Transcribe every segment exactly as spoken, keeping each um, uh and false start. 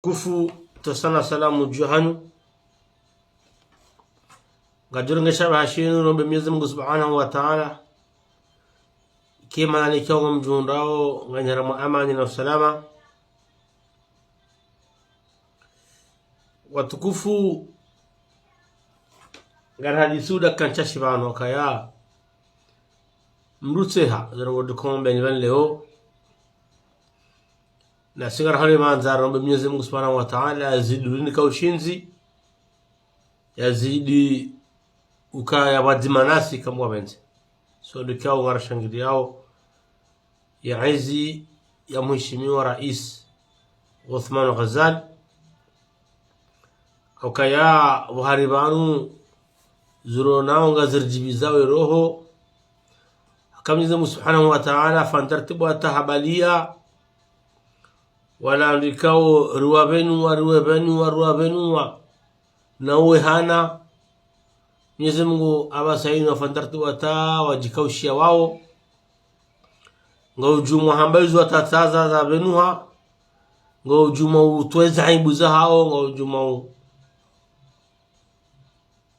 Kufu, tsasala na salamu dju hanyu. Ngadjo rengesha bahashinu, rombe Mwenyezi Mungu Subhanahu wa Ta'ala. Kema nani kiawo mdjundrao, nganyara mwa amani na usalama. Watukufu, ngarihadisi uda kantsashi pvanu kaya mdru tseha, zarongo dukombe ni pvanu leo. Na si ngarihale mandza rombe Mwenyezi Mungu Subhanahu wa Ta'ala, yazidi ulinika ushindzi, yazidi ukaya pvwadzima nasi kamwe pvendze. So, ndo kiawo ngarishangiriyao ye ezi ya Mheshimiwa Rais Othman Ghazali. Ukaya pvo hari pvanu ziro nao ngaziridjibizao ye roho. Haka Mwenyezi Mungu Subhanahu wa Ta'ala, fantarti bwa tahabalia. Wala ndikao riwa pvenuwa, riwe pvenuwa, riwa pvenuwa. Na uwe hana. Mwenyezi Mungu apvasa inu fantarti wata wadjikaushiya wao. Ngaudjuma hamba izo watatsaza za pvenuha. Ngaudjuma utweza aibu zahao, ngaudjuma u-,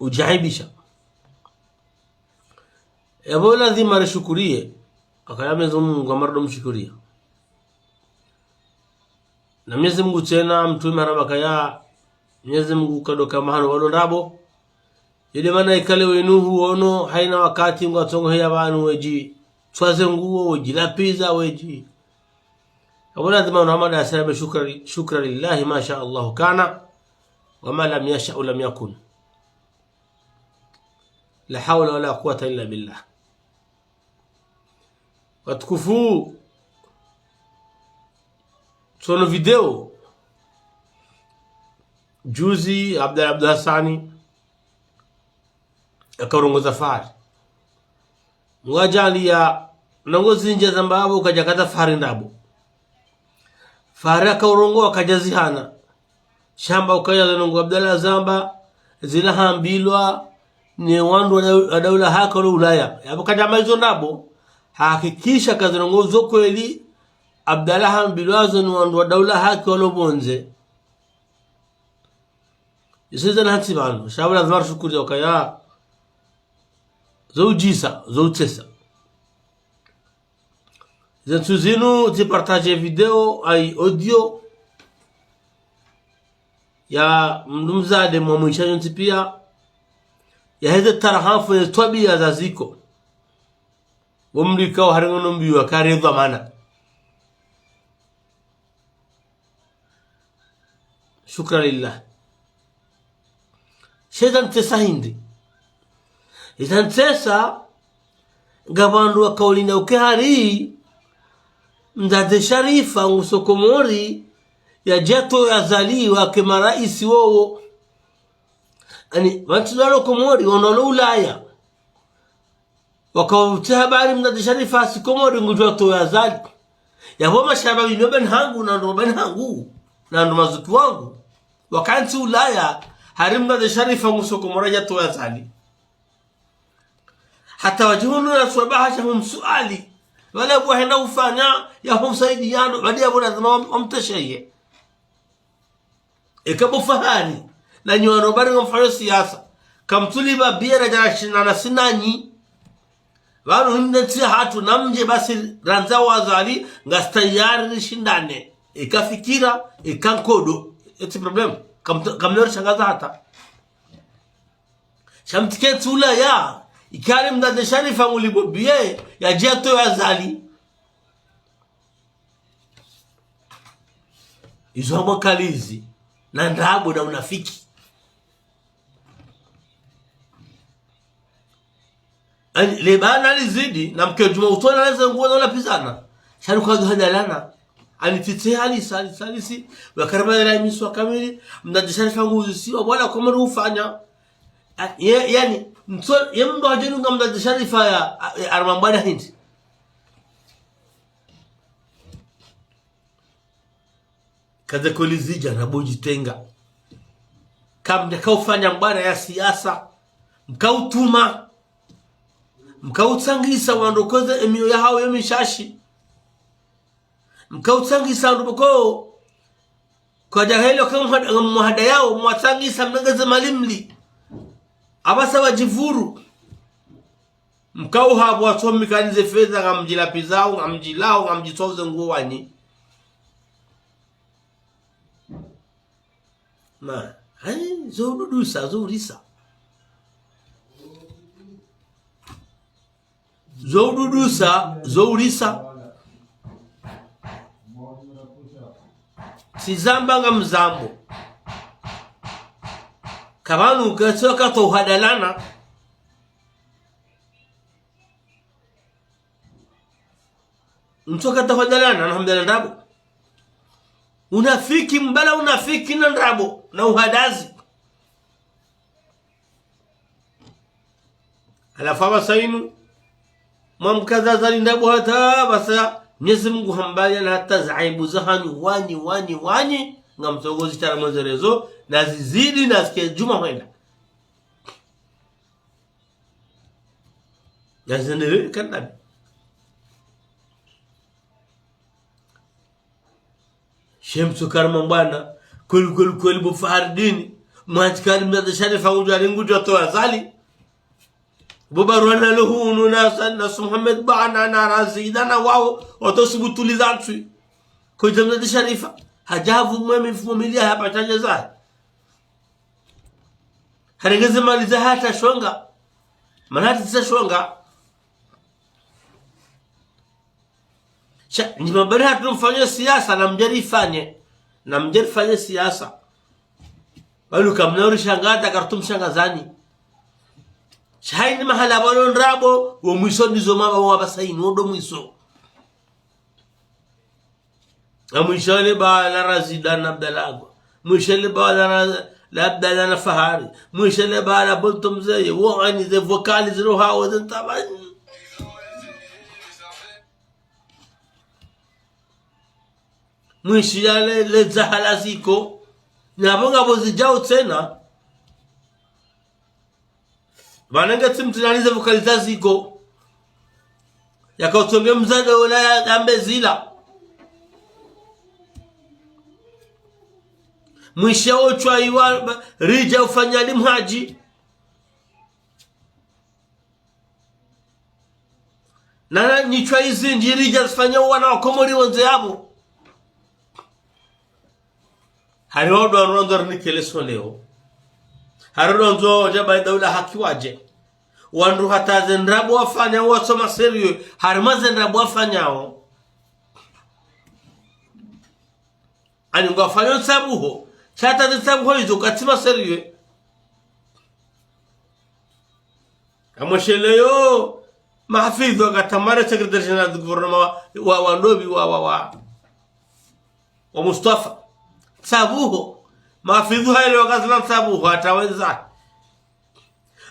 udjaibisha. Yapvo lazima rishukuriye. Akaya Mwenyezi Mungu amara ndo mshukuriya. Na Mwenyezi Mungu tsena, mtrume haramba kaya, Mwenyezi Mungu kadoka mahano walo ndrabo. Yile mana ikale wenu huono, haina wakati ngwatsongo heya pvanu wedji tswaze nguo, wedji lapviza, wedji. Apvo lazima Muhammad aseme shukra, shukra lillahi, ma sha Allahu kana, wa ma lam yasha lam yakun. La hawla wala quwwata illa billah. Watukufu, tsono video juzi, Abdallah Abdou Hassane, yakarongoza fahari. Ngwadjaliya, ndrongoo zindji zamba apvo kadjakata fahari ndrabo. Fahari yakaurongoa kadjazihana. Shamba ukaya zandrongoo Abdallah zamba, zila hambilwa ni wandru wa dau-, wa daula haki walo Ulaya. Yapvo kadjamba izo ndrabo, hakikisha ka zandrongoo zo kweli, Abdallah hambilwa zo ni wandru wa daula haki walo pvondze. Izo zana hantsi pvanu, sha pvo lazima rishukuriye ukaya zo udjisa, zo utsesa. Zentsu zinu tsipartaje video, ayi audio, ya mdru mdzadze mwa mwisha yontsi piya, yaheze tarahafu ye twabiya zaziko. Wo mdru ikao harengo no mbiwa kare dhwamana. Shukra lillah. Sha izo ntsesa hindri? Izo ntsesa, ngapvo wandru wakaulina uke hari, Mdzadze Sharifa nguso Komori, yadje yatowe Azali wake maraisi wowo. Ani, wantru walo Komori, wandru walo Ulaya. Wakautse habari Mdzadze Sharifa hasi Komori ngudjo yatowe Azali. Yapvo mashababi no bani hangu, na ndo bani hangu, na ndo mazuki wangu. Wakantsi Ulaya, hari Mdzadze Sharifa nguso Komori yadje yatowe Azali. Hata wadjihundru na swabahasha humsuali. Wala pvwa henda ufanya, ya humsaidiano, badi yapvo lazima wam-, wamtesheye. Eka pvo fahari, na nyi wanu bari ngamfanyo siasa. Kamtsulipva biya radja rashindana si nanyi. Pvanu hinde ntsi yahatru namdje basi randza wo Azali ngasi tayari rishindane. Eka fikira, eka nkodo. Yetsi problème. Kamtsu-, kamnyo rishangaza hata. Sha mtsikentsi Ulaya, ikao Mdzadze Sharifa ngulipvo biya, yadje yatowe Azali. Izo hama kalizi, na ndrabo na unafiki. Ani, le bana lizidi, na mke djuma utona leze nguo na ulapvizana. Sha ri kwa hadalana. Ani titse halisi, halisi, halisi. Wakaraba yela imiswa kamili, Mdzadze Sharifa nguzisiwa, wala Komori ufanya. A, ye, yani, mtso-, ye mdru hadjenu nga Mdzadze Sharifa ya, a, ya harumwa mbwana hindri. Kaze kweli zidja na budji tenga. Kamdja kaufanya mbwana ya siasa. Mkautuma. Mkautsangisa wandru kweze emiyo yahao yo mishashi. Mkautsangisa wandru pvoko. Kwadja helewa ka mwahada, mwahada yawo, mwatsangisa mnengeze mali mli. Apvasa wadjivuru. Mkao hapvo watsomi kanize fedha, ngamdjilapvizao, ngamdjilao, ngamdjitswao ze nguo wanyi. Ma, hayi, zo ududusa, zo urisa. Zo ududusa, zo urisa. Tsizamba ngamzambo. Ka pvanu katsi wakati wa uhadalana. Ntsu wakati wa uhadalana, na hamdala ndrabo. Unafiki, mbala unafiki na ndrabo, na uhadazi. Halafu apvasa inu, mwamkaza zali ndrabo hata apvasa, Mwenyezi Mungu hambaliya na hata ze aibu zahanyu, wanyi, wanyi, wanyi, ngamtsongo zitara mwenzerezo, na zizidi, na zike djuma hwenda. Na zendele kandami. Shemsu Karma mbwana, kweli, kweli, kweli, bo Fahardini, mwantikani mdada Sharifa udjwa ringudjwa towa zali. Bo barwana lo hunu na sa-, na su Muhammad bwana na Razida na wawo, watosibutuliza ntswi. Kudja mdada Sharifa, hadjavu mwe mifumo mili ya hapva tadje zahe. Harenge ze mali zahe hata shonga. Mana hata tsa shonga. Sha, nyi mabari hatru mfanye siasa, na mdjeri ifanye. Na mdjeri ifanye siasa. Balu kamna uri shangata, kartu mshangazani. Sha hayini mahala pvalo ndrabo, wo mwiso ndizo mapva wo apvasa inu, wo ndo mwiso. Amwishale bala Razida na Abdallah agwa. Mwishale bala Ra-, la Abdallah na Fahari. Mwishale bala Bolto mzeye. Wo ani ze vocal ziro hawo ze ntabani. Mwishiyale le zahala ziko. Na pvo ngapvo zidjao tsena. Pvanu nge tsi mtsinanize vocal za ziko. Yaka utsonge mzade ola ya, yambe zila. Mwishe otswa iwa, ba-, ridja ufanya Ali Mhadji. Nana nitswa izi ndjiri dja zifanya wana wa Komori wondze yapvo. Hari wandru wandzo rinikele soleo. Hari wandru wandzo jaba daula haki wadje. Wandru hata ze ndrabo wafanya wasoma sérieux. Hari ma ze ndrabo wafanyao. Ani ngwafanyo ntsabuho. Sha hata ze ntsabuho izo katsi ma sérieux. Amwesheleyo, mahafidhu akatamare secrétaire général du gouvernement wa, wa, wa ndobi wa, wa, wa, wa Mustafa. Ntsabuho. Mahafidhu hayelewa kazila ntsabuho, hata weza.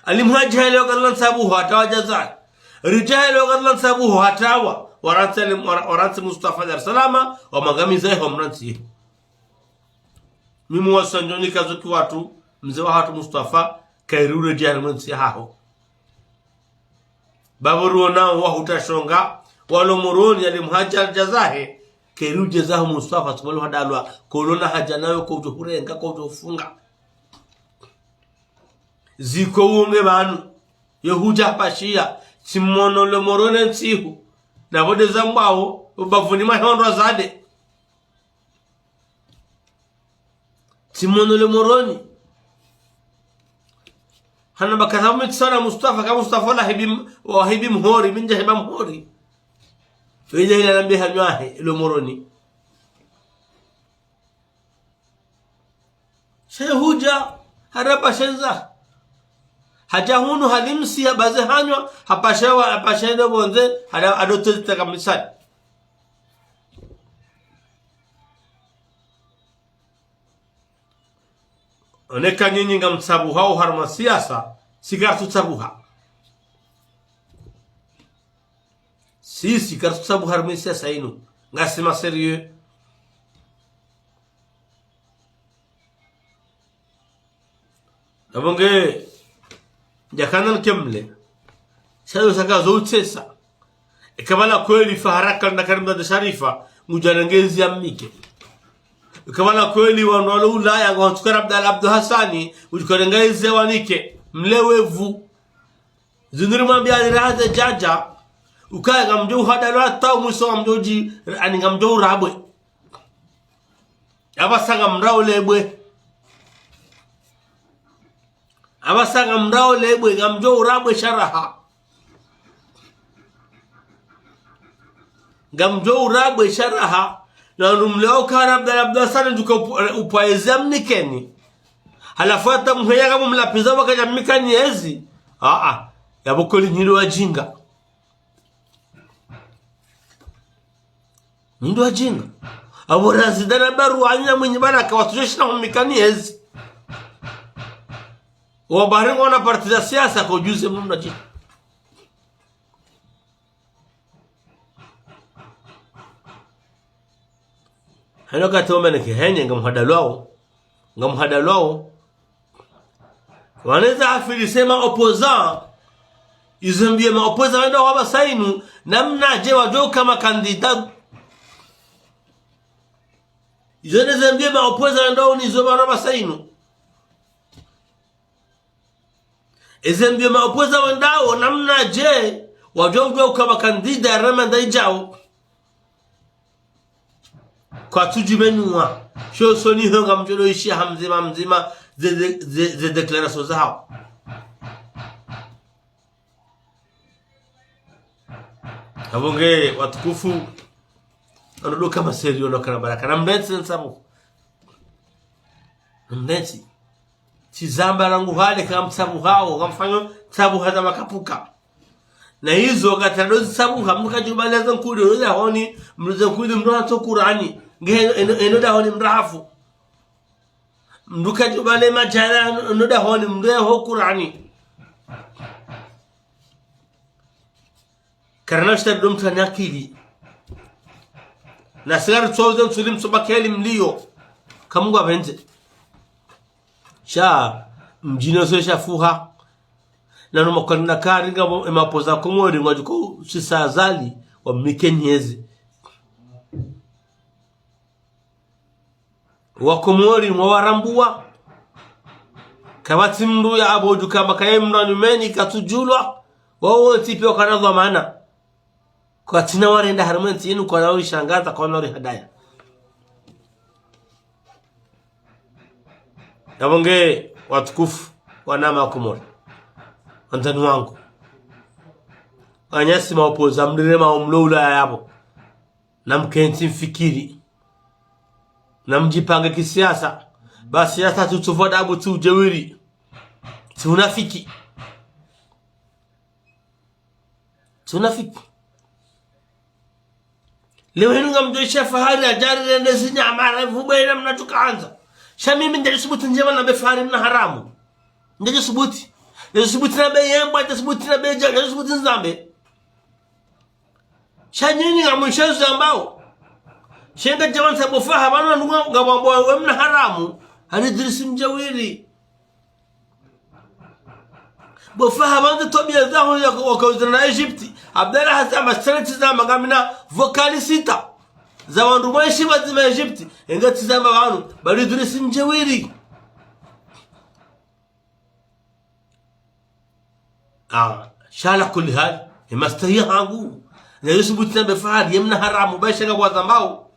Ali Mhadji hayelewa kazila ntsabuho, hata wajaza. Ridja hayelewa kazila ntsabuho, hata wa. Warantsi Ali, wara-, warantsi Mustafa Dar es Salaam, wamwangamiza iho mrantsi. Mimi wasanjoni kazo ki watu, mze wahatru Mustafa, kairi uredjea harimwa entsi yahaho. Babo ruona wahuta shonga, walo Moroni Ali Mhadji jazahe, kairi ujezaho Mustafa, tsubalo hadalwa, kolona hadja nayo, kojo hurenga, kojo funga. Ziko unge pvanu, yo hudja hapvashiya, tsimono le Moroni ntsihu, na pvo de zambwawo, ubavuni mahondro zade. Tsimono le Moroni. Hana bakaza mitsana Mustafa, ka Mustafa la hibi m-, wa hibi mhori, mi ndja hiba mhori. Wedja ila nambe hanywahe, le Moroni. Sha hudja, harapvashenza. Hadja hunu halimsi, habaze hanywa, hapvashewa, hapvashende pvondze, hada-, adote zitaka misali. Oneka nyinyi ngamtsabuhao harumwa siasa, si karitsu tsabuha. Sisi karitsu tsabuha harumwa siasa inu. Ngasi ma sérieux. Na pvo nge, ndjakana nkemle. Sha zo saka zo utsesa. Eka pvala kweli Fahari kanda Karim Dada Sharifa, ngudjana ngezi ya mike. Ukaya pvala kweli wandru walo Ulaya ngwatsuka Abdallah Abdou Hassane, udjikore ngaize wanike. Mlewevu. Zinu rimwambia ni raha ze djadja. Ukaya ngamdjo uhadalwa hata umwiso ngamdjo udji, ani ngamdjo urabwe. Apvasa ngamrao lebwe. Apvasa ngamrao lebwe, ngamdjo urabwe sha raha. Ngamdjo urabwe sha raha. Na wandru mleo ukaya Abdallah Abdou Hassane ndjuka upo-, upvwa ezi amnikeni. Halafu hata mhweya ngamumlapviza pvwaka djamnikani ezi. Aa, yapvo kweli nyi ndo wadjinga. Nyi ndo wadjinga. Apvo razidana baruwa anya mwinyi pvala kawatsudjo shinda humnikani ezi. Wabari ngwana parti za siasa kwa ujuzi mna dji. Hano katoma neke henye ngamhadalwao. Ngamhadalwao. Waneza afili sema opposant. Izo mbio ma opposant wenda wapvasa inu. Namnadje wadjo uka makandida. Izo neze mbio ma opposant wenda woni izo pvanu wapvasa inu. Eze mbio ma opposant wendao namnadje, wadjo udjuwa uka makandida ya ramanda idjao. Kwatsudji benuwa. Sho soni ho ngamdjo ndo ishia ha mdzima mdzima ze, ze, ze, ze déclaration zahawo. Apvo nge watukufu, ano ndo kama sérieux ndo kana baraka. Na mrentsi ntsabuha. Mrentsi. Tsizamba rangu hale kamtsabuhao, kamfanyo tsabuha za makapuka. Na izo katsina ndo zitsabuha, mndru kadjubali ze nkudi, eno dahoni, mndru ze nkudi, mndru hatso Kurani. Nge eno, eno, eno dahoni mndru hafu. Mndru kadjubali madjala, eno dahoni, mndru yaho Kurani. Karina shita ndo mtru ana akili. Na sigari tsouze ntsuli mtsoba keli mlio. Kamungu apvendze. Sha, mdjini so sha fuha. Na numa kwa nina kari ngapvo, ema opposant Komori, ngwadjuko sisa Azali, wamnikeni ezi. Wakomori mwawarambuwa. Kapvatsi mndru ya apvo udjukamba kaye mndru wa nyumeni katsudjulwa. Wawo wontsi pia wakana dhwamana. Kwatsina warenda harimwa entsi inu kwana urishangaza kwana urihadaya. Yapvo nge watukufu, wanama wa Komori. Wandzani wangu. Wanyasi ma opposant mlire ma omlo Ulaya yapvo. Namkentsi mfikiri. Namdjipange kisiasa. Ba siasa tsi utovu adabu, tsi udjeuri. Tsi unafiki. Tsi unafiki. Leo hinu ngamdjo ishia Fahari adja rirende zinyama, revubwe ila mna tukandza. Sha mimi ndjadjo subuti ndjema nambe Fahari mna haramu. Ndjadjo subuti. Ndjadjo subuti nambe yembwa, ndjadjo subuti nambe dja, ndjadjo subuti nizambe. Sha nyinyi ngamwishezo ambao. Shenga djawa ntsa bo Faha, pvanu nunga ngapvo ambao we mna haramu. Hani Idrisi Mdjawiri. Bo Faha pvandze twabiya zaho ya wakauzana na Egypte. Abdallah Hassan Mastreti zamba ngamina vocal sita. Za wandru mweshi pvadzima Egypte. Enga tsizamba pvanu. Bali Idrisi Mdjawiri. Ah, sha ala kulli hali, emastehi hangu. Ndjadjo subuti nambe Fahari, ye mna haramu, ba ishe ngapvo wazambao.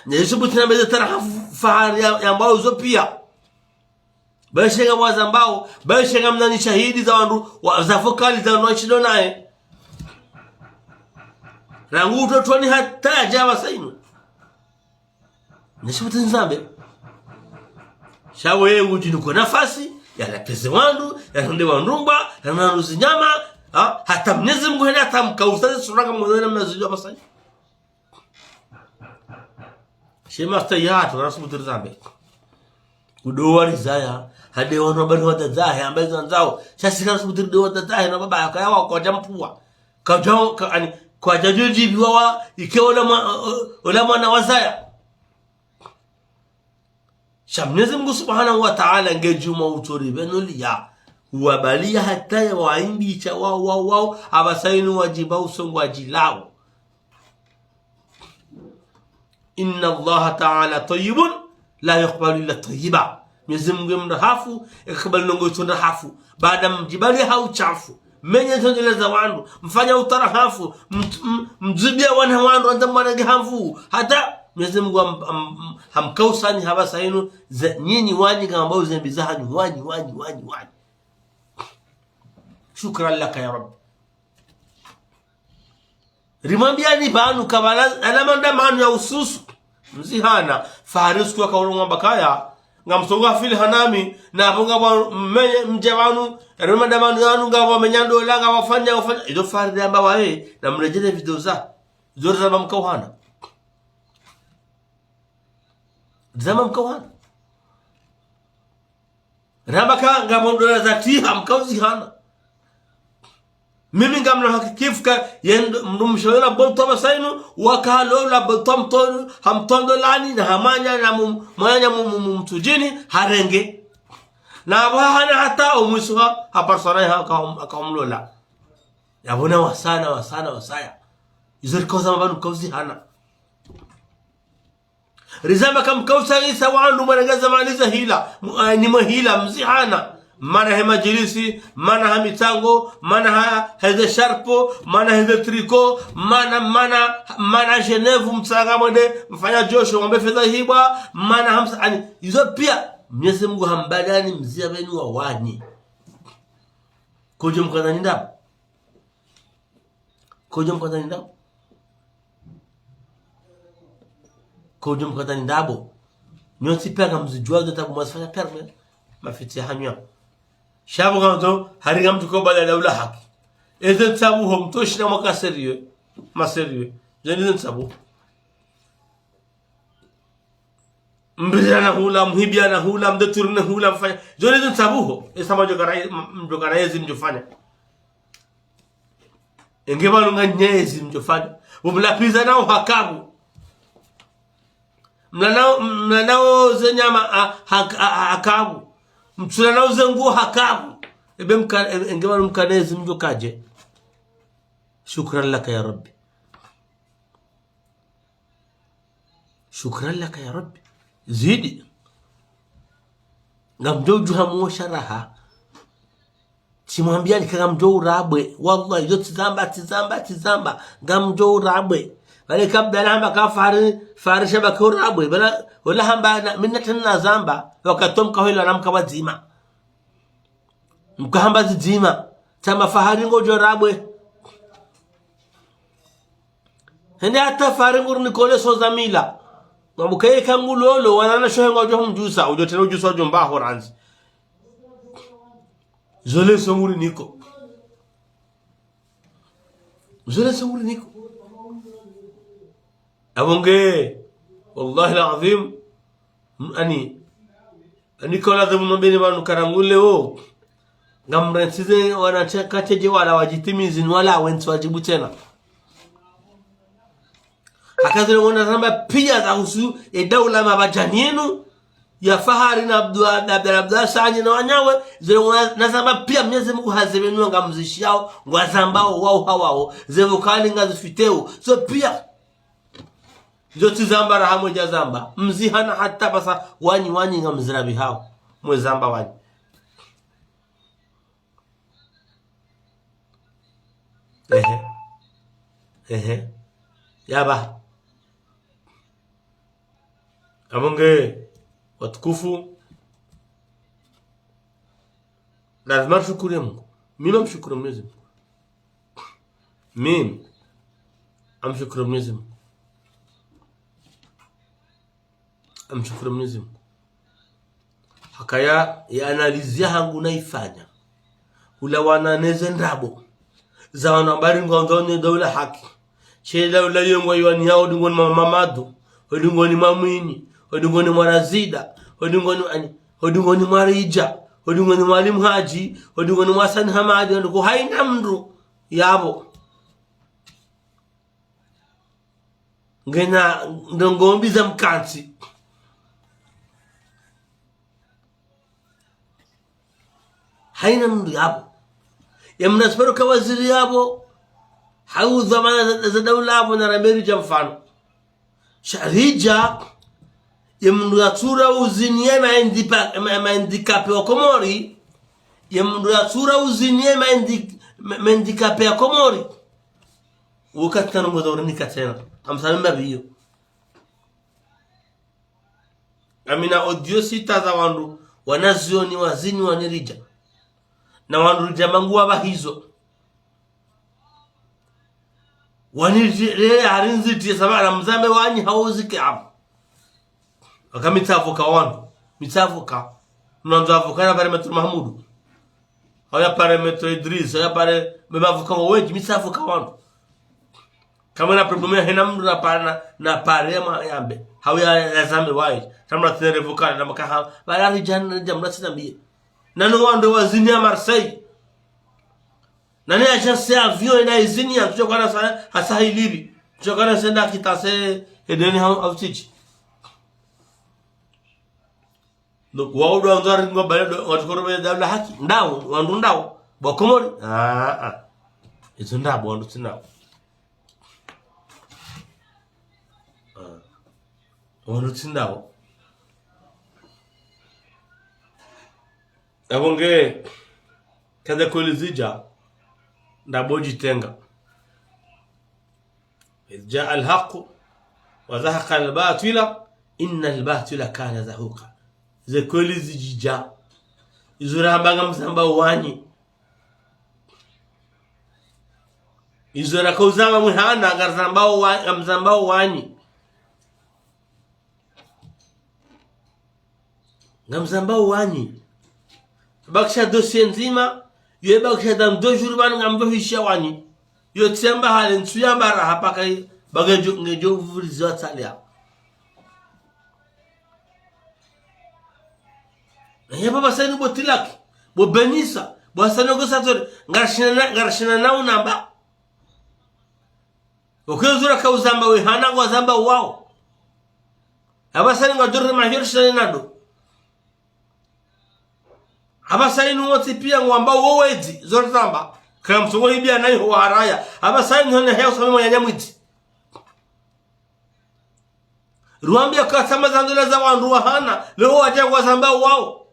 Ndjadjo subuti nambe ze taraha Fahari ya, yambao zo pia. Ba ishe ngapvo wazambao, ba ishe ngamna ni shahidi za wandru, wa, za vocal za wandru washindo naye. Rangu utotoni hata yadja pvasa inu. Ndjadjo subuti nizambe. Sha wo ye ngudjinike nafasi, yalapveze wandru, yaronde wandru mbwa, yaronde wandru zinyama, ha? Hata Mnyezi Mungu hende hata mkausa ze sura kamwe namna zidjo pvasa inu. She mastehi hatru, karina subuti rizambe. Udo warizaya, hade wanu wabali wadzadze wahe, amba izo wandzao. Sha si karina subuti ridowadzadze wahe, na baba yaka yawa kwadja mpvuwa. Kwadja, ka, ani, kwadja djodjibiwa wa, ike ola mwa, o-, ola mwana wazaya. Sha Mnyezi Mungu Subhanahu wa Ta'ala nge djuma utsori pvenu liya. Uwabaliya hata ya waimbi sha wa, wa, wa, apvasa inu wadjimba usongo wadjilao. إن الله تعالى طيب لا يقبل إلا طيبا. Mwenyezi Mungu ye mrahafu, yakubali ndrongoo itso ndrahafu. Baada mdjibali ha uchafu, mmenye ze ndrongoo za wandru, mfanya utarahafu, m-, m-, mdzibia wana wandru, wandza mwanange hamvu. Hata Mwenyezi Mungu ham-, ham-, hamkausani hapvasa inu, ze, nyinyi wanyi ngamba uzembi zahanyu, wanyi, wanyi, wanyi, wanyi. شكرا لك يا رب. Rimwambiani pvanu kabla, ala mandamano ya ususu. Mzihana, Fahari siku yakaulonga mbakaya. Ngamsonga fili hanami, na apvo ngapvo mmenye mdja pvanu, ere mandamano yanu ngapvo menya ndola, ngapvo fanya, ufanya. Izo Fahari yamba waye, na mredjeze video za. Izo rizamba mkauhana. Rizamba mkauhana. Ramba ka ngapvo ndola za tiha mkauzihana. Mimi ngamna hakikifu ka yendo mdrumshe wela bonto hapvasa inu, wakalo la bonto hamtondo, hamtondo lani na hamanya na mum-, mwanya mum-, mum-, mtsudjini, harenge. Na apvo hana hata omwiso ha, haparsana ha, haka-, hakaumlola. Yapvo na wasaya, wasaya, wasaya. Izo rikauza mapvanu mkauzihana. Rizamba kamkausayisa wandru mwanange zamani za hila, mu-, ah, ni mwe hila, mzihana. Mana he madjilisi, mana ha mitsango, mana ha, heze sharpo, mana heze triko, mana, mana, mana Genève, mtsanga mwende, mfanya djosho, mwambe fedha hibwa, mana hamsa, ani, izo pia, Mwenyezi Mungu hambalani mzia pvenu wa wanyi. Kodjo mkana ni ndrabo. Kodjo mkana ni ndrabo. Kodjo mkana ni ndrabo. Nyontsi pia ngamzidjuwa zo tabu mwazifanya perme. Mafitsi ya hanywa. Sha pvo ngamzo, hari ngamtsuko bala daula haki. Eze ntsabuho mtsoshina mwaka sérieux. Ma sérieux. Zeni ze ntsabuho. Mbiria na hula, mhibia na hula, mdeturi na hula, mfanya. Zoni zi ntsabuho. Esa mdjokana, m-, mdjokana yezi mdjofanya. Enge pvanu nga nyezi mdjofanya. Bo mlapviza nao hakabu. Mlanao, mlanao ze nyama a, ha, a, a, hakabu. Mtsulanao ze nguo hakabu. Ebe mka-, e-, enge pvanu mkana yezi mdjokadje. شكرا لك يا ربي. شكرا لك يا ربي. Zidi. Ngamdjo udjuha mwo sharaha. Tsimwambiani ka ngamdjo urabwe. Wallahi, izo tsizamba, tsizamba, tsizamba. Ngamdjo urabwe. Pvale kabla hamba ka Fahari, Fahari sha pvaka urabwe. Pvala, wala hamba na, mi na tsena nazamba. Wakatomka hwela na mka wadzima. Mkahamba zidzima. Tsamba Fahari ngodjo rabwe. Hende hata Fahari nguru nikole so za mila. Mabukaye kangulolo, wanana shohe ngodjo humdjusa, udjo tsena udjusa udjo mba ho randzi. Zo leso nguri niko. Zo leso nguri niko. Apvo nge, wallahi al-azim, m-, ani, ani kaula ze muno beni pvanu karangule wo. Ngamrentsize wana tse-, katsedje wala wadjitimizi ni wala wentsi wadjibu tsena. Haka zile ngona zamba pia zahusu ye daula mapvadjani yenu, ya Fahari na Abdu-, Abdallah Abdallah Sanyi na wanyawe, zile ngona nazamba pia Mwenyezi Mungu hazebe nwa ngamzishiyao, ngwazambao, wao hawao, ze vokali ngazifiteo, zo pia. Zo tsizamba raha mwedja zamba. Mzihana hata pvasa wanyi wanyi ngamzirabihao. Mwezamba wanyi. Ehe. Ehe. Yaba. Apvo nge watukufu. Lazima tushukuru Mungu. Mimi namshukuru Mwenyezi Mungu. Mimi namshukuru Mwenyezi Mungu. Namshukuru Mwenyezi Mungu. Hakaya ye analyse yahangu nayifanya. Hula wana neze ndrabo. Za wana mbali ngwandzo ne daula haki. She daula yo ngwayiwaniyao, odingoni mwa Mamadu, odingoni mwa Mwinyi, odingoni mwa Razida, odingoni ani, odingoni mwa Ridja, odingoni mwa Ali Mhadji, odingoni mwa Hassan Hamadi, odingoni haina mndru yapvo. Ngena ndrongoo mbi za mkantsi. Haina mndru yapvo. Ye mna sipero ka waziri yapvo. Hau dhwamana za, za daula yapvo na ramberi dja mfano. Sha ridja, ye mndru yatsura uzini ye ma handipa-, ma, ma handicapé wa Komori, ye mndru yatsura uzini ye ma handi-, ma, ma handicapé ya Komori. Wakati nanu ngoza urinika tsena. Amsami mbabiyo. Ngamina audio sita za wandru, wanazioni wazini waniridja. Na wandru ridja mangu wapvahizo. Waniridja, hari ndziti, sababu na mzambe wanyi hawuzike apvo. Waka mi tsi avocat wandru. Mi tsi avocat. Mnandzo avocat ya pare Maître Mahamudu. Hau ya pare Maître Idriss, hau ya pare be ma avocat wendji, mi tsi avocat wandru. Kamwe na problème ya hena mndru na pare na, na pare ya ma-, yambe. Hau ya, ya zambe wayi. Tamla tsine revocat na makaha. Bala ridja, ridja mla tsina mbiye. Nanu wandru wazini ya Marseille. Nani agence ya avion ina izini ya, tujo kana sa, hasa hilibi. Tujo kana senda kitase, edeni hau, hau titi. Donc, wao ndo wandzo ringo bale ndo, wandru koro bale daula haki. Ndawo, wandru ndawo. Bo Komori. Ah, ah. Izo ndapvo, wandru tsi ndawo. Ah. Wandru tsi ndawo. Apvo nge, kaza kweli zidja, ndapvo djitenga. إذ جاء الحق وزهق الباطل إن الباطل كان زهوقا. Ze kweli zidjidja. Izo ramba ngamzamba wanyi. Izo raka uzamba mwihana, ngarzamba wa-, ngamzamba wanyi. Ngamzamba wanyi. Bakisha dossier ndzima, yo bakisha dans deux jours pvanu ngamdjo hishiya wanyi. Yo tsemba hale ntsu yamba raha paka i-, baka ngedjo, ngedjo vuriziwa tsalia. Ye papa Saïd bo Tilak, bo Benissa, bo Hassan Gosator, ngarshina na, ngarshina na unamba. Oke zura ka uzamba we hana ngwazamba wao. Apvasa inu ngwadjo rema hiyo shitani nado. Apvasa inu wontsi piya ngwamba wo wedzi, zora zamba. Kaya msongo hibiya na iho waharaya. Apvasa inu hana heya usame mwa nyanya mwidzi. Ruambiya ka tsama za ndola za wandru wahana, leo wadja ngwazamba wao.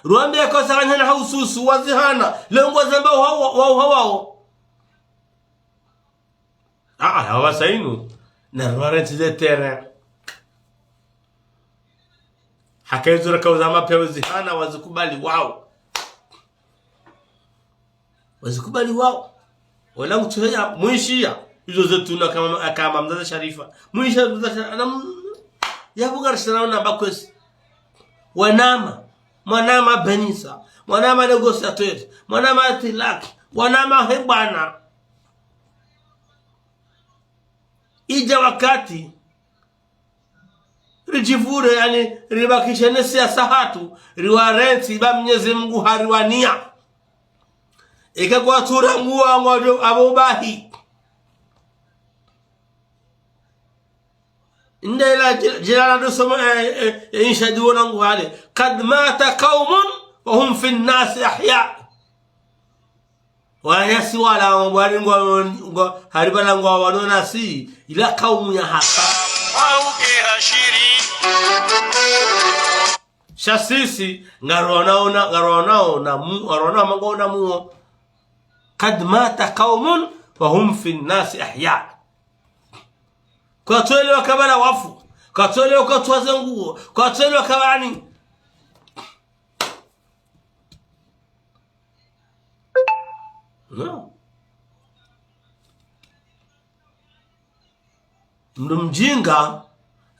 Ruambiya ka tsanganyana ha ususu, wazihana, leo ngwazamba wao, wao, wao. Ah, ah, apvasa inu, na rwarentsi ze terrain. Haka izo raka uzamba piya wazihana, wazikubali wao. Wazikubali wao. Wala ngutsuheya, mwishiya. Izo zetu na kama, kama mzaza Sharifa. Mwishiya mzaza Sharifa. Ana m-, ya buga rishana una bakwesi. Wanama. Mwanama Benissa. Mwanama Négociateur. Mwanama Tilak. Wanama Hebwana. Idja wakati ridjivure, yaani, ribakishe ne siyasa hatru, riwarentsi, ba Mnyezi Mungu hariwaniya. Eka kwatsu ranguwa ngwadjo apvo bahi. Nde ila jil-, jilala ndo soma, eh, eh, eh, insha diwo nangu hale. قد مات قوم وهم في الناس أحياء. Wananyasi wala, wali ngwa, ngwa, hari bala ngwa wanonasi, ila kaumu ya hasa. Sha sisi, ngarwanaona, ngarwanaona mu-, ngarwanaona mango na muo. قد مات قوم وهم في الناس أحياء. Kwatsu elewa kabala wafu. Kwatsu elewa kwatsu wazenguo. Kwatsu elewa kabani. No. Mndru mdjinga,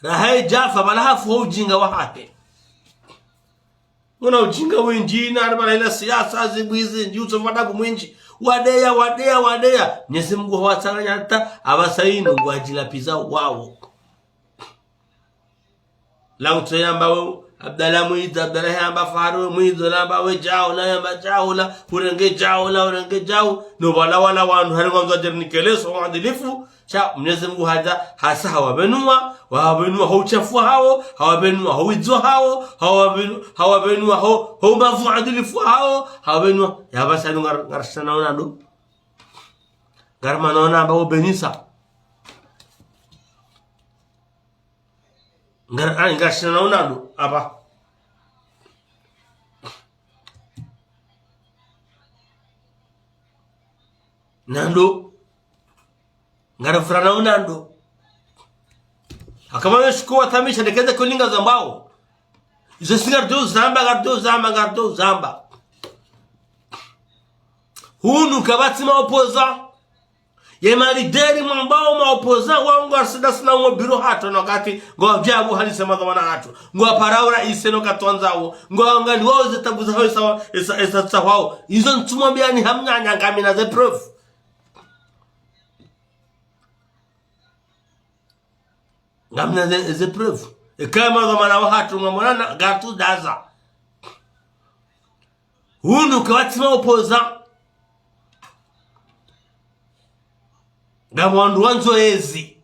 raha idjafa, bala hafu ho udjinga wahahe. Nguna udjinga windji, na bala ila siyasa, zibwizi, ndji utso fadabu mwindji. Wadeya, wadeya, wadeya. Mnyezi Mungu hawatsanganya hata, apvasa inu, ngwadjilapviza wao. La utso yamba we, Abdallah Mwidzi, Abdallah yamba Faru Mwidzi, yamba we djau, la yamba djau, la, urenge djau, la, urenge djau. No wala wala wandru, hari ngwandzo adjeri nikeleso, wadilifu. Sha, Mnyezi Mungu hadja, hasa hawabenuwa, hawabenuwa ho uchafu hawo, hawabenuwa ho widzo hawo, hawabenu-, hawabenuwa ho, ho mavu adilifu hawo, hawabenuwa, ya apvasa inu ngar-, ngarishana unado. Ngarmana unamba wo Benissa. Ngar-, ani, ngarishindana na unando, apva. Nando. Ngarivurana unando. Haka pvanu shikao watsamisha ndekeze kolinga zambao. Izo si ngaridjo zamba, ngaridjo zamba, ngaridjo zamba. Hunu kapvatsi ma opposant. Ye ma leader mwambao ma opposant wao ngwasida sina ngo biro hatru no wakati ngwadjabu hali sema za wana hatru. Ngwapara ura ise no wakati wandzao. Ngwangali wao ze tabu za hao isa, isa, isa tsa wao. Izo ntsumwambiani hamnyanya ngamina ze preuve. Ngamina ze, ze preuve. Eka ma za wana wahatru ngamonana, ngartsu daza. Hunu kapvatsi ma opposant. Ngapvo wandru wandzo ezi.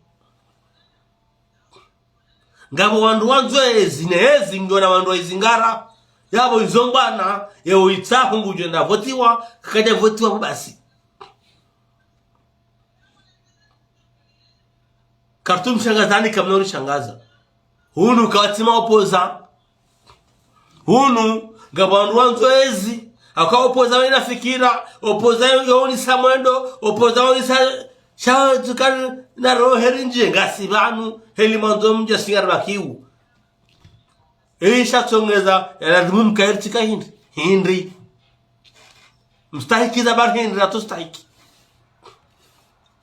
Ngapvo wandru wandzo ezi, ne ezi ngiyo na wandru wa izingara. Yapvo izo mbwana, ye uitsaho ngudjo enda votiwa, kakadja votiwa pvo basi. Kartsu mshangazani kamna urishangaza. Hunu kapvatsi ma opposant. Hunu, ngapvo wandru wandzo ezi, haka opposant wena fikira, opposant yo, yo onesa mwendo, opposant yo onesa sha tsukana na roho heri ndje ngasi pvanu, heli mwandzo mdja si ngaribakiwo. Isha tsongeza, ya lazimu mkairi tsika hindri. Hindri. Mstahiki za bar hindri, na tustahiki.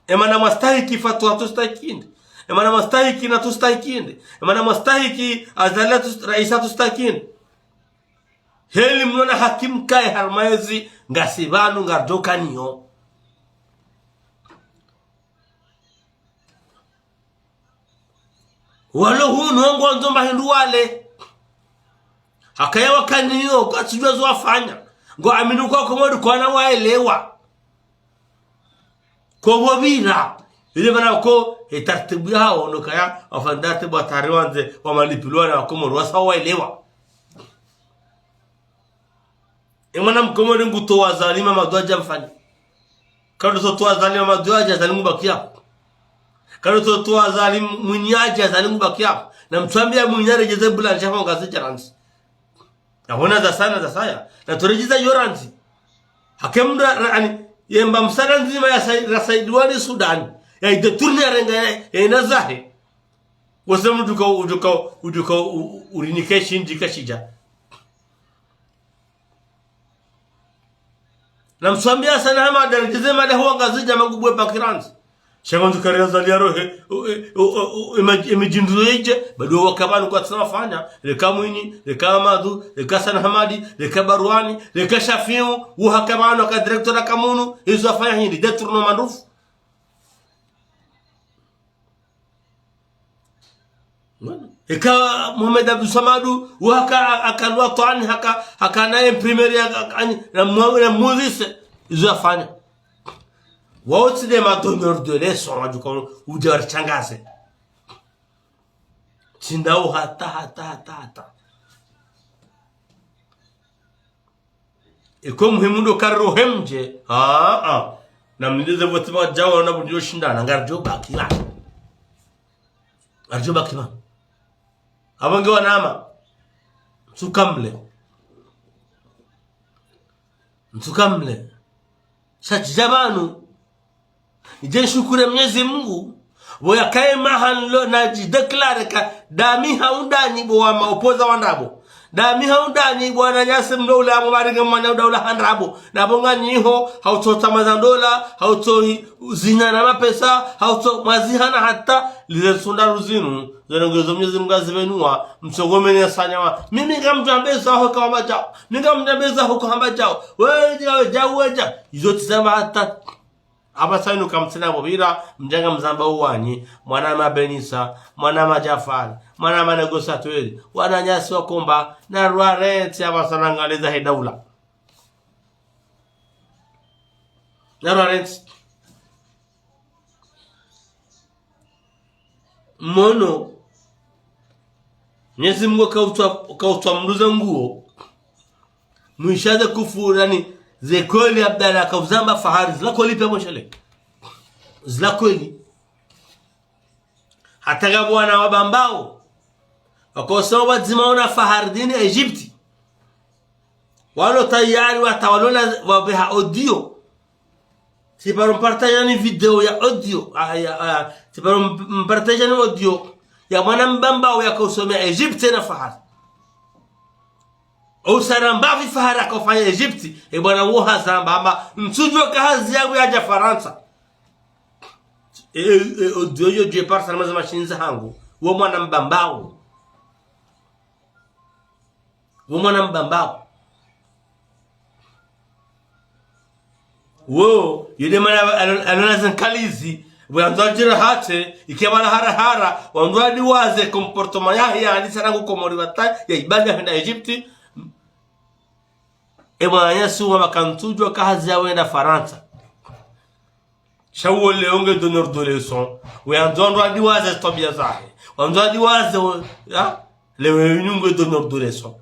Emana mwastahiki Fatu hatustahiki hindri. Emana mwastahiki na tustahiki hindri. Emana mwastahiki Azali hatust-, Raisi hatustahiki hindri. Heli mnona haki mkaye harumwa ezi, ngasi pvanu ngaridjo kaniyo. Walo hunu ngwandzo mba hindru wale. Hakaya wakaniyo, katsudjuwa zo wafanya. Ngwaamini uka Wakomori kwana waelewa. Ko pvo pvira. Ile mana ko, he taratibu yahawo, no kaya, wafanya taratibu hatwari wandze, wamanipulwa na Wakomori, wasa waelewa. Emwana Mkomori ngutowa Azali Mamadu hadja mfanye. Kado towa Azali Mamadu hadja, Azali ngubaki yapvo. Kado towa Azali Mwinyi hadja, Azali ngubaki yapvo. Na mtsuambiya Mwinyi aredjeze bula ntsha ho Ngazidja randzi. Nahona za sana za saya. Na tsoredjeza yo randzi. Haka mndru ra-, ani, yemba msaada ndzima ya sai-, rasaidiwa ni Sudani. Ya idétourné yarenga ya, ya ina zahe. Wose mndru ka, udjuka, udjuka, u-, u-, urinike shindji kashidja. Na mtsuambiya Hassan Hamadi, aredjeze mali ho Ngazidja mangubwe pvo kirandzi. Sha ngwandzo kari Azali yarohe, o, e, o, o, o, ema-, emidjindru yedje, bado waka pvanu kwatsina wafanya, reka Mwinyi, reka Mamadu, reka Hassan Hamadi, reka Barwani, reka Shafiu, wo haka pvanu haka directeur haka munu, izo wafanya hindri, détournement mandufu. Eka Mohamed Abdou Samad, wo haka, haka lwa twani, haka, haka na imprimerie, haka, ani, na mwa-, na muzise, izo yafanya. Wao tsi nde ma donneurs de leçons, wadjuka, udja warishangaze. Tsi ndawo hata, hata, hata, hata. Iko muhimu ndo kari rohe mdje. Aa, aa. Na mlinde ze voti pvadjawo na pvo ndjo shindana, ngaridjo baki pvanu. Ngaridjo baki pvanu. Apvo nge wanama. Mtsukamle. Mtsukamle. Sha tsidja pvanu. Nidje nishukuru Mwenyezi Mungu, pvo yakaye maha nlo nadjidéclaré ka ndami ha undani pvo wa ma opposants wa ndrabo. Ndami ha undani pvo wananyasi mlo ula ya mubarike mwana uda ula ha ndrabo. Na pvo nganyiho, hautso tamaza ndola, hautso hi-, zina na mapesa, hautso mwazihana hata lize sunda luzinu. Zeno ngezo Mwenyezi Mungu azipvenuwa, mtsongomene ya sanyawa. Mimi ngamdjambeza ho ka hamba djao. Mi ngamdjambeza ho ka hamba djao. Wewe djao, wewe djao, wewe djao. Izo tsi zamba hata. Apvasa inu kamtsina pvo pvira, mdjanga mzamba uwanyi, mwanama Benisa, mwanama Djafar, mwanama négociateur, wananyasi wakomba, na rwarentsi apvasa na ngaliza he daula. Na rwarentsi. Mono, Mwenyezi Mungu kautswa, kautswa mluza nguo, mwisha ze kufurani, ze kweli Abdallah kauzamba fahari, zila kweli pia mwenshele. Zila kweli. Hata ngapvo wana wabambao. Wakosoma pvadzima ona Fahardini Egypte. Walo tayari wata walo na wabeha audio. Tsiparo mpartajani video ya audio. Ah, ya, ah, tsiparo mp-, mpartajani audio ya mwana Mbambao yakosomea Egypte na Fahari. Usara mbapvi Fahari akofanya Egypte. E bwana wo hazamba amba ntsudjuwa ka hazi yangu yadja Farantsa. E, e, e, audio yo dje parsa na maza mashinza hangu. Wo mwana Mbambao. Wo mwana Mbambao. Wo, yule mwana alo-, alona zankalizi, wandzo adjira hate, ikia bala hara hara, wandzo adiwaze comportement yahe ya andisa rangu Komori wata, ya ibali ya henda Egypte. E mwana nyasi wa makantsudjuwa ka hazi yawe enda Farantsa. Sha wo leo nge donneur de leçon. We wandzo wandzo adiwaze twabiya zahe. Wandzo adiwaze wo, ya? Leo inu nge donneur de leçon.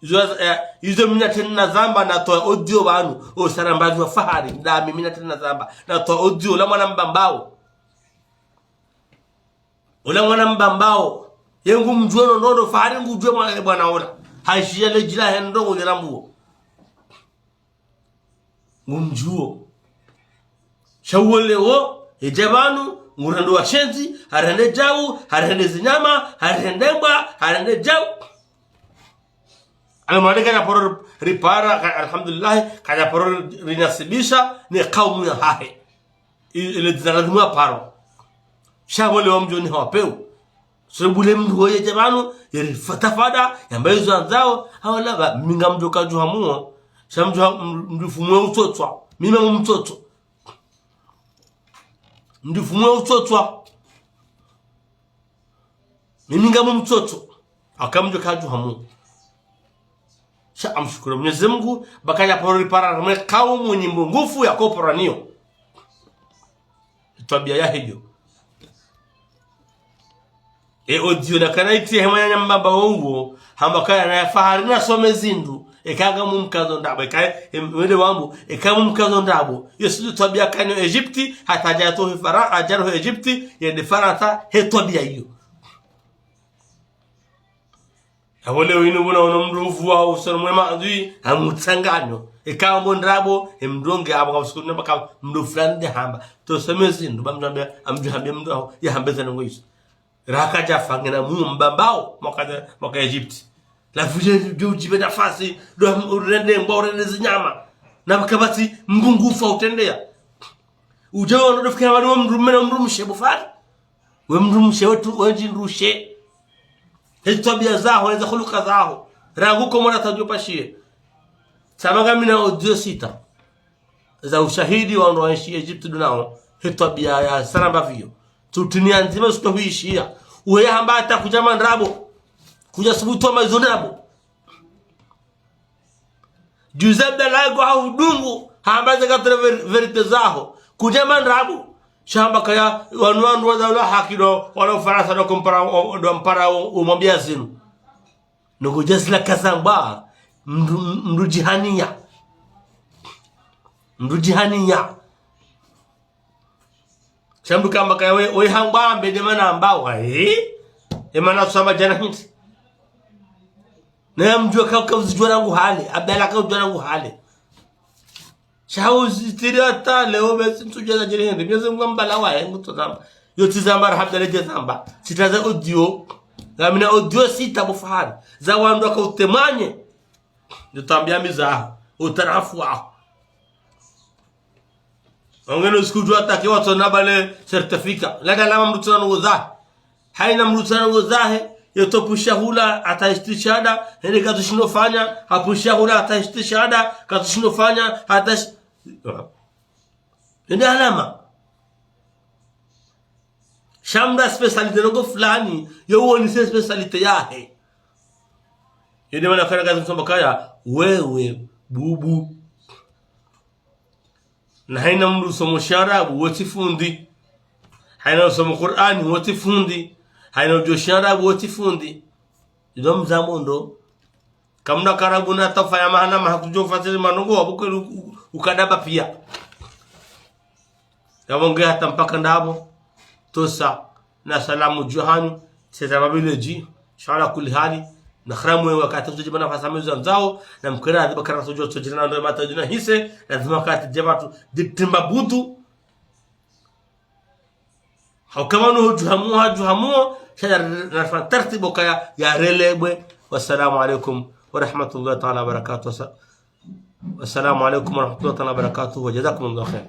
Izo, eh, izo mi natsena zamba natowa audio pvanu. Usara mbapvi wa Fahari. Nda mi mi natsena zamba. Natowa audio la mwana Mbambao. Ola mwana Mbambao. Ye ngumdjuwo no nono Fahari ngudjuwe mwa-, bwana ola. Hashiya le djila hendo ngudjela mbuwo. Ngumdjuwo. Sha wo leo, edja pvanu, ngurendo washenzi, harende djau, harende zinyama, harende mbwa, harende djau. Ala mwade kadja paro ripara, ka-, alhamdulillah, kadja paro rinasibisha, ne kaumu yahahe. I-, ile dzina lazimu aparo. Sha wo leo mdjoni hawapeu. Sura bule mndru woye dja pvanu, yeri fatafada, yamba izo andzao, hawala ba, mi ngamdjo kadjuha muwo. Sha mdjuha, m-, mdjufumu we utsotswa. Mimi ngamu mtsotso. Mdjufumu we utsotswa. Mimi ngamu mtsotso. Aka mdjo kadjuha muwo. Sha amshukuru Mwenyezi Mungu, ba kadja paro ripara mwe kaumu nyimbo ngufu ya koporaniyo. Twabiya yahe iyo. E audio nakana itsi he mwana Mbambao wo, hamba kaya na Fahari nasome zindru, eka ngamumkazo ndrabo, eka, em, wende wambu, eka ngamumkazo ndrabo. Yo sidu twabiya kani Egypte, hata adja to he Fara-, adja ro he Egypte, yende Farantsa, he twabiya iyo. Apvo leo inu pvona ono mndru uvuwa usoni mwe madjwi, hamutsanganyo. Eka ambo ndrabo, e mndru nge apvo kamusuku namba ka mndru fulani nde hamba. Tosome zindru, ba mndru hambe, amdjo hambe mndru aho, ya hambe za ndrongo izo. Raka dja fangena mu Mbambao, mwaka, mwaka Egypte. La vuje djo udjibe nafasi, ndo urende mbwa, urende zinyama. Na pvaka pvatsi mbungu ufa utrendeya. Udje wono ndo fikira wali wo mndru mme na mndru mshe bo Fahari. We mndru mshe wetu, we ndji ndrushe. He twabiya zaho, he za huluka zaho. Rangu Komori hata djo pashiye. Tsamba ngamina audio sita. Za ushahidi wa wandru wa enshi Egypte ndo nao. He twabiya ya saramba pviyo. Tsutini ya ndzima suto huishiya. Uhe ya hamba hata kudja ma ndrabo. Kudja subutu wa ma izo ndrabo. Juzi Abdallah go ha udungu, hamba ze quatre ver-, vérité zaho. Kudja ma ndrabo. Sha hamba kaya, wanu wandru wa daula haki ndo, wala Ufarantsa ndo kumpara, o, ndo mpara, o, umwambiya zinu. Noko djazila kazamba, mndru, mndru djihaniya. Mndru djihaniya. Sha mndru kamba kaya we, we hangwa ambe nde mana amba wa, eh? E mana tsamba djana hindri. Na ya mdjuwa ka, ka uzidjuwa rangu hale, Abdallah ka uzidjuwa rangu hale. Sha uzitiri hata leo besi ntsudja za djiri hindri. Mwenyezi Mungu ambala wa, eh, ngutso zamba. Yo tsi zamba, alhamdulillah, dje zamba. Tsitaza audio. Ngamina audio sita bo Fahari. Za wandru waka utemanye. Ndo tambiya mizaha. Utarafu waho. Ongeno siku djuwa take watso nabale certificat. Lada lama mndru tsona ndrongo zahe. Haina mndru tsona ndrongo zahe. Yeto pusha hula hata istishada. Hende katsushindo fanya. Hapusha hula hata istishada. Katsushindo fanya. Hata ish-, hende alama. Sha mndru spécialité ndrongo fulani. Yo woni se spécialité yahe. Yende mana kana kazi msomba kaya. Wewe. Bubu. Na haina mndru usomo shiarabu, we tsi fundi. Haina usomo Kur'ani, we tsi fundi. Haina udjuwa shiarabu, we tsi fundi. Izo mzambo ndo. Kamna karabu na tafa ya mahana maha kudjo fasiri manongo wa buke u-, u-, ukadaba piya. Yapvo nge hata mpaka ndapvo. Tosa. Na salamu dju hanyu. Seza babile dji. Sha ala kulli hali, na haramu wakati kudjadjibana fasa mezo ndzao, na mkera adhiba kara sodjo sodjina na ndo mata djina hise, lazima wakati djabatu ditimba budu. Hau kama no hudjuhamuo, hadjuhamuo, sha ya na fa tartibu kaya ya relebwe. Wassalamu alaikum wa rahmatullahi ta'ala wa barakatuh. Wasa-, wassalamu alaikum wa rahmatullahi ta'ala wa barakatuh. Wa jazakumullahu khair.